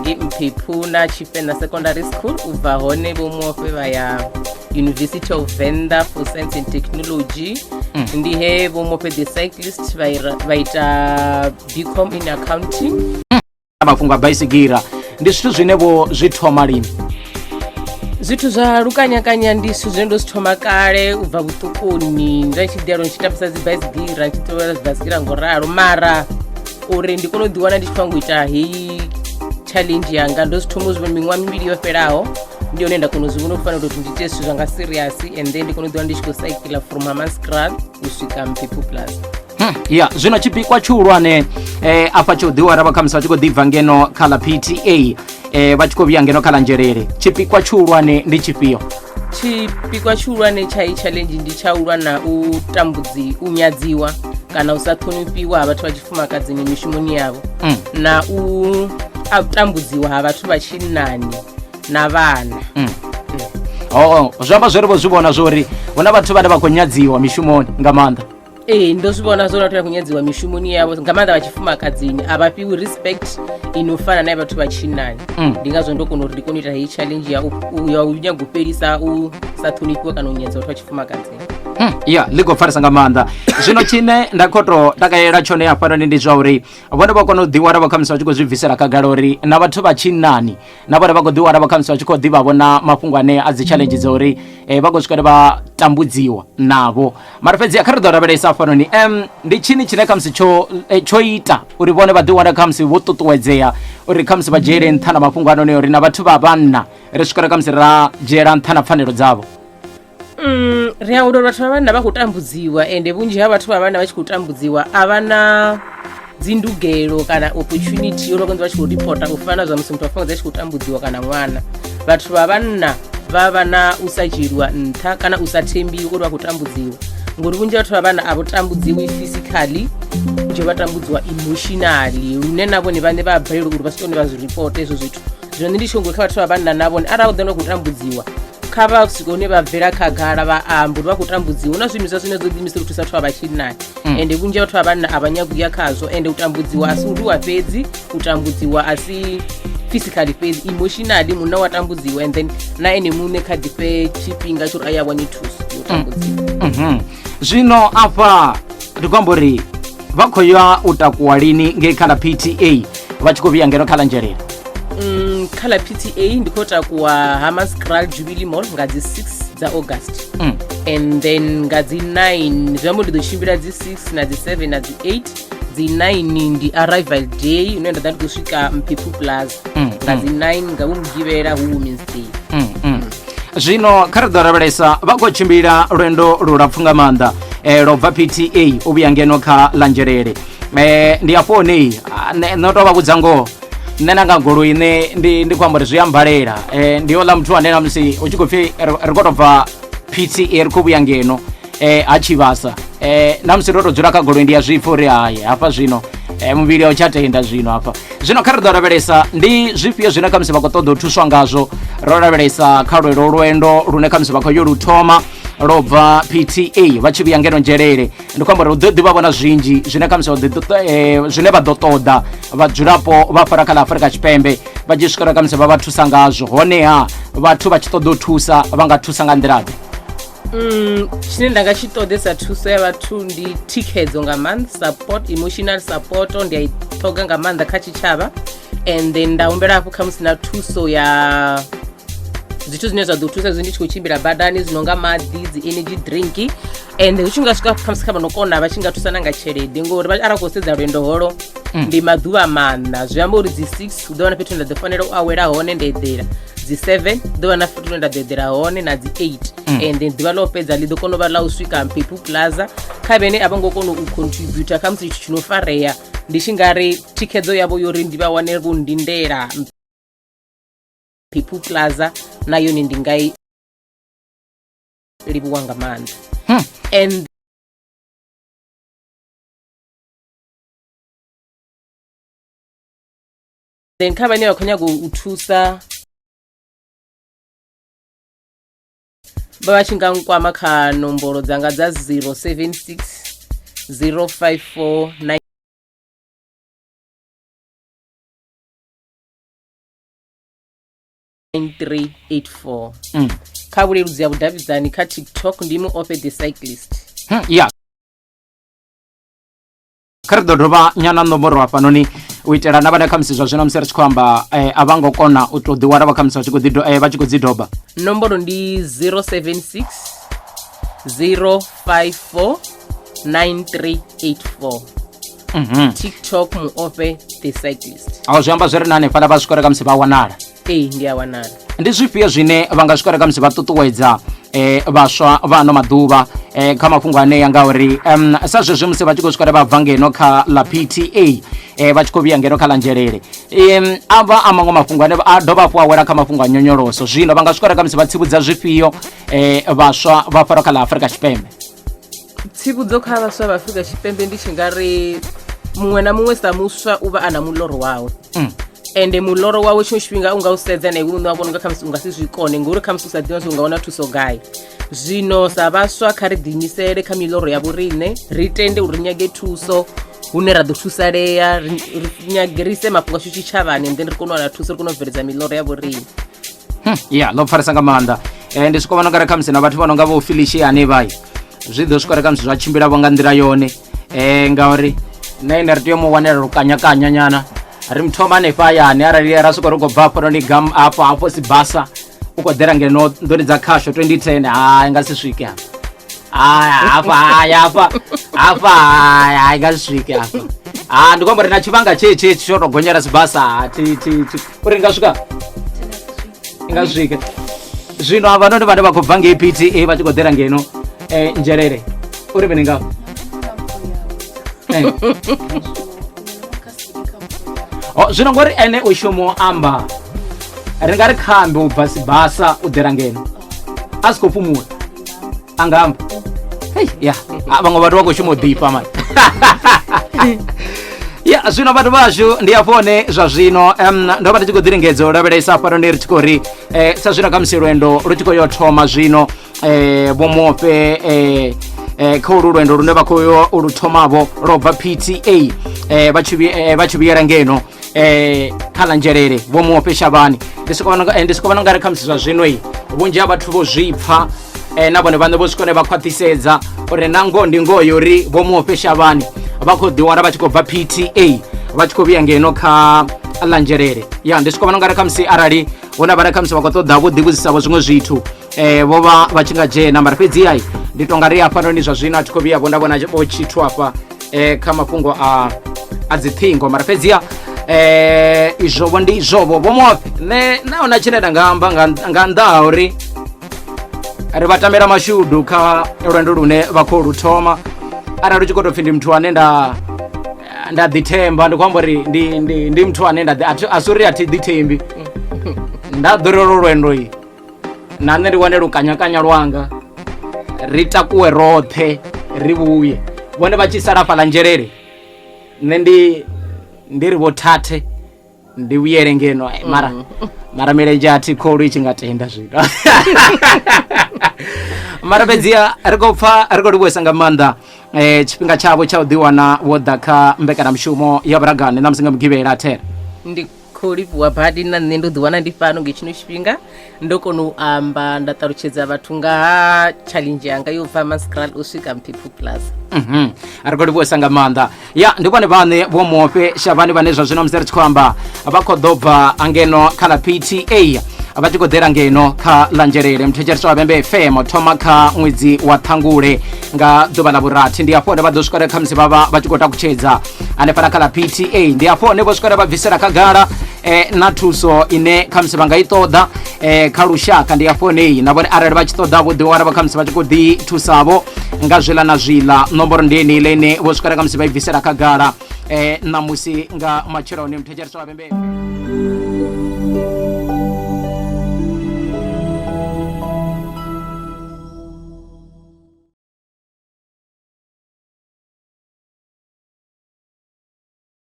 Ngei Mphephu na Tshifena Secondary School. U bva hone Vho Muofhe vha ya University of Venda for Science and Technology. Ndi he Vho Muofhe the cyclist vha ita BCom in accounting. Mafhungo a baisigira ndi zwithu zwine vho zwi thoma lini? Zwithu zwa lukanyakanya ndi zwithu zwine ndo zwi thoma kale, u bva vhuṱukuni nda tshi ḓi alo ndi tshi tambisa dzi baisigira, ndi tshi ṱovhela dzi baisigira ngo ralo. Mara uri ndi kone u ḓiwana ndi tshi khou ita heyi challenge yanga, ndo zwi thoma u zwi vhona miṅwaha mivhili yo fhelaho. Ndi hone nda kona u zwi vhona u fanela uri ndi ite zwithu zwanga serious, and then ndi kone u ḓiwana ndi tshi khou cycla from Hammanskraal u swika Mphephu Plaza. Ya zwino tshipikwa tshihulwane afha tsho ḓiwara vha khamusi vha tshi khou ḓibva ngeno kha ḽa PTA, vha tshi khou vhuya ngeno kha ḽa Nzhelele, tshipikwa tshihulwane ndi tshifhio? Tshipikwa tshihulwane tsha iyi challenge ndi tsha u lwa na u tambudzi, u nyadziwa kana u sa ṱhonifhiwa ha vhathu vha tshifumakadzini mishumoni yavho, na u a tambudziwa ha vhathu vha tshinnani na vhana. Oh, zwi amba zwori vho zwi vhona zwori hu na vhathu vhane vha khou nyadziwa mishumoni nga maanḓa? Ee, ndo zwi vhona zwo vhathu vha khou nyadziwa mishumoni yavho nga maanḓa, vha tshifumakadzini a vha fhiwi respect ino fana na ya vhathu vha tshinnani. Ndi ngazwo ndo kona uri ndi kone u ita heyi challenge ya u nyaga u fhelisa u sa ṱhonifhiwa kana u nyadza vhathu vha tshifumakadzini. Ya ḽi khou pfarisa nga maanḓa. Zwino tshine nda khou to takalela tshone hafhanoni ndi zwa uri vhone vha kona u ḓiwana vha khamusi vha tshi khou zwi bvisela khagala uri na vhathu vha tshinnani na vhone vha khou ḓiwana vha khamusi vha tshi khou ḓivha vhona mafhungo ane a dzi challenge dza uri vha khou swika vha tambudziwa navho. Mara fhedzi kha ri ḓo lavhelesa hafhanoni, ndi tshini tshine khamusi tsho ita uri vhone vha ḓiwana khamusi vho ṱuṱuwedzea uri khamusi vha dzhiele nṱha na mafhungo anoni uri na vhathu vha vhanna ri swikela khamusi ra dzhiela nṱha na pfanelo dzavho? Ri a uri vhathu vha vhanna vha khou tambudziwa, ende vhunzhi ha vhathu vha vhanna vha tshi khou tambudziwa a vha na dzindugelo kana opportunity yo vha vha tshi khou ripota u fana zwa musi muthu wa mufumakadzi a tshi khou tambudziwa kana ṅwana. Vhathu vha vhanna vha vha na u sa dzhieliwa nṱha kana u sa thembiwa uri vha khou tambudziwa, ngori vhunzhi ha vhathu vha vhanna a vho tambudziwi physically, vhunzhi vha tambudziwa emotionally, lune na vhone vhaṋe vha balelwa uri vha si tone vha zwi ripote hezwo zwithu. Zwino nṋe ndi tshi khou kha vhathu vha vhanna, na vhone arali vha ḓo khou tambudziwa, kha vha swike hune vha bvela khagala vha amba uri vha khou tambudziwa. Hu na zwiimiswa zwine zwo ḓiimisela u thusa vhathu vha vhatshinnani, ende vhunzhi ha vhathu vha vhanna a vha nyagi u ya khazwo. Ende u tambudziwa a si u lwiwa fhedzi, u tambudziwa a si physically fhedzi, emotionally munna wa tambudziwa, and then na ene muṋe kha ḓifhe tshifhinga tsho uri a ya wane thuso yo tambudziwa. Zwino afha ndi khou amba uri vha khou ya u takuwa lini ngei kha ḽa PTA vha tshi khou vhuya ngeno kha ḽa Nzhelele? Kha ḽa PTA ndi khou takuwa Hammanskraal Jubilee Mall nga dzi 6 dza August, and then nga dzi 9, zwi amba ndi ḓo tshimbila dzi 6 na dzi 7 na dzi 8. Dzi 9 ndi arrival day ine nda ḓa ndi khou swika Mphephu Plaza nga dzi 9 nga hu Mugivhela, hu Women's Day. Zwino kha ri ḓo lavhelesa, vha khou tshimbila lwendo lulapfu nga maanḓa, lwo bva PTA u vhuya ngeno kha ḽa Nzhelele. Ndi afho hone nṋe to vha vhudza ngoho, nṋe na nga goloi nṋe ndi khou amba uri zwi a mbalela. Ndi oḽa muthu ane na musi hu tshi khou pfhi ri khou tou bva PTA ri khou vhuya ngeno ha Tshivhasa, na musi ro to dzula kha goloi ndi ya zwipfa uri hayi hafha zwino muvhili a u tsha tenda zwino hafha. Zwino kha ri ḓo lavhelesa ndi zwifhio zwine khamusi vha khou ṱoḓa u thuswa ngazwo, ro lavhelesa kha lwelo lwendo lune khamusi vha khou yo lu thoma lwo bva PTA vha tshi vhuya ngeno Nzhelele. Ndi khou amba uri hu ḓo ḓi vha vhona zwinzhi zwine khamusi zwine vha ḓo ṱoḓa vhadzulapo vha fara kha ḽa Afrika Tshipembe vha tshi swikela khamusi vha vha thusa ngazwo. Honeha vhathu vha tshi ṱoḓa u thusa vha nga thusa nga nḓila-ḓe? Tshine nda nga tshi ṱoḓesa thuso ya vhathu ndi thikhedzo nga maanḓa, support, emotional support ndi a i ṱhoga nga maanḓa kha tshitshavha. And then nda humbela hafhu khamusi na thuso ya zwithu zwine zwa ḓo thusa hezwi ndi tshi khou tshimbila badani, zwi no nga maḓi, dzi energy drink, and hu tshi nga swika khamusi kha vha no kona vha tshi nga thusana nga tshelede, ngori arali khou sedza lwendo holo ndi maḓuvha maṋa, zwi amba uri dzi 6 hu ḓo vha na fhethu nda ḓo fanela u awela hone nda eḓela, dzi 7 hu ḓo vha na fhethu hune nda ḓo eḓela hone, na dzi 8, and then ḓuvha ḽo fhedza ḽi ḓo kona u vha ḽa u swika Mphephu Plaza. Kha vhene a vho ngo kona u contributor khamusi tshithu tshi no farea, ndi tshi nga ri thikhedzo yavho yo ri ndi vha wane vho ndindela Mphephu Plaza na yone ndi nga i livhuwa nga maanḓa. And then kha vhane vha khou nyaga u thusa, vha tshi nga nkwama kha nomboro dzanga dza 076 054. 9384. Kha vhuleludzi ha vhudavhidzani kha TikTok ndi Muofhe the Cyclist. Ya, kha ri ḓo dovha nyana nomboro hafhanoni u itela na vhane khamusi zwa zwino musi ri tshi khou amba a vha ngo kona u tou ḓiwana vha khamusi vha tshi khou ḓi vha tshi khou dzi doba. Nomboro ndi 076 054 9384. TikTok Muofhe the Cyclist. A zwi amba zwi ri na hanefhaḽa vha swikore khamusi vha wanala. Ee, ndi a wanala. Ndi zwifhio zwine vha nga swikela khamusi vha ṱuṱuwedza vhaswa vha ano maḓuvha kha mafhungo anea, ngauri sa zwezwi musi vha tshi khou swikela vha bva ngeno kha ḽa PTA vha tshi khou vhuya ngeno kha ḽa Nzhelele, a vha a maṅwe mafhungo ane a dovha hafhu a wela kha mafhungo a nyonyoloso. Zwino vha nga swikela khamusi vha tsivhudza zwifhio vhaswa vha fhano kha ḽa Afrika Tshipembe? Tsivhudzo kha vhaswa vha Afrika Tshipembe ndi tshi nga ri muṅwe na muṅwe sa muswa u vha a na muloro wawe. Ende muloro wawe tshiṅwe tshifhinga u nga u sedza na iwe muṋe wa vhona unga khamusi u nga si zwi kone, ngori khamusi u sa ḓivha zwi u nga wana thuso gai. Zwino sa vhaswa kha ri ḓiimisele kha miloro ya vhoriṋe, ri tende uri ri nyage thuso hune ra ḓo thusalea, ri nyage ri ise mafhungo ashu tshitshavhani, and then ri kone u wana thuso, ri kone u bveledza miloro ya vhoriṋe. Ya, ḽo pfarisa nga maanḓa. Ndi swika vhona ungari khamusi na vhathu vha no nga vho Felicia hanevha zwi ḓo swika ri khamusi zwa tshimbila vho nga nḓila yone, ngauri na ene ri tea u mu wanela lukanyakanya nyana, ri mu thoma hanefha hayani. Arali ra swika ri khou bva hafhanoni gam hafho hafho Sibasa u khou ḓela ngeno nḓuni dza khasho 2010, hai nga si swike hafha, hai hafha, hai hafha hafha, hai hai nga si swike hafha. Ha ndi khou amba uri na tshivhanga tshe tshe tsho to gonyela Sibasa thi thi thi uri nga swika nga swike. Zwino havhanoni vhane vha khou bva ngei PTA vha tshi khou ḓela ngeno Nzhelele, uri mini ngavho? Oh, zwino ngori ene u shuma u amba, ri nga ri khambe u bva Sibasa u ḓela ngeno a si khou fhumula a nga amba. Hey, ya vhaṅwe vhathu vha khou shuma u ḓifha mani. Ya, zwino vhathu vhashu ndi afho hone zwa zwino ndo vha ndi tshi khou ḓi lingedza u lavhelesa hafhano, ndi ri tshi khou ri sa zwino khamusi lwendo lu tshi khou yo thoma zwino, Vho Muofhe kha ulu lwendo lune vha khou yo u lu thomavho lwo bva PTA vha tshi vhuyela ngeno kha ḽa Nzhelele, Vho Muofhe Shavhani, ndi soko vhona ndi soko vhona ungari khamusi zwa zwino vhunzhi ha vhathu vho zwi pfa, na vhone vhaṋe vho swika hune vha khwaṱhisedza uri na ngoho ndi ngoho yo uri Vho Muofhe Shavhani vha khou ḓiwana vha tshi khou bva PTA vha tshi khou vhuya ngeno kha ḽa Nzhelele. Ya, ndi soko vhona ungari khamusi arali hu na vhane khamusi vha khou ṱoḓa vho ḓivhudzisa vho zwiṅwe zwithu, vho vha vha tshi nga dzhena, mara fhedzi ai ndi tonga ri hafhanoni zwa zwino a thi khou vhuya vho nda vhona vho tshithu hafha kha mafhungo a dziṱhingo, mara fhedziha izwo vho ndi izwovo. Vho Muofhe, nṋe na huna tshine nda nga amba nga nnḓa ha uri ri vha tamela mashudu kha lwendo lune vha khou lu thoma. Arali u tshi khou tou pfhi ndi muthu ane nda ḓithemba, ndi khou amba uri ndi muthu ane nda a si uri a thi ḓithembi, nda ḓo ri lwo lwendo i na nṋe ndi wane lukanyakanya lwanga, ri takuwe roṱhe ri vhuye, vhone vha tshi sala fhaḽa Nzhelele, nṋe ndi ri vho thathe ndi vhuyele ngeno. Mara milenzhe a thi kholu i tshi nga tenda zwino, mara fhedziha ri khou pfa ri khou livhuwesa nga maanḓa tshifhinga tshavho tsha u ḓiwana wo ḓa kha mbekanyamushumo ya Vhuragane ṋamusi nga Mugivhela thera. Ndi khou livhuwa badi na nṋe ndo ḓiwana ndi fhano nge tshino tshifhinga ndo kona u amba nda ṱalutshedza vhathu nga ha challenge yanga yo bva Mascral u swika Mphephu Plaza. Ri khou livhuwesa nga maanḓa. Ya, ndi vhone vhaṋe Vho Muofhe Shavhani vhane zwa zwino musi ri tshi khou amba vha khou ḓo bva ngeno kha ḽa PTA vha tshi khou ḓela ngeno kha ḽa Nzhelele. Muthetshelesi wa Vhembe FM, thoma kha ṅwedzi wa Ṱhangule nga ḓuvha ḽa vhurathi, ndi afho hone vha ḓo swika khamusi vha vha vha tshi khou takutshedza hanefhala kha ḽa PTA. Ndi afho hone vho swika vha bvisela khagala na thuso ine khamusi vha nga i ṱoḓa kha lushaka. Ndi afho hone na vhone arali vha tshi ṱoḓa vho ḓiwana vha khamusi vha tshi khou ḓi thusavho nga zwiḽa na zwiḽa, nomboro ndi yeneiḽa ine vho swikela khamusi vha i bvisela khagala ṋamusi nga matsheloni. Muthetshelesi wa Vhembe.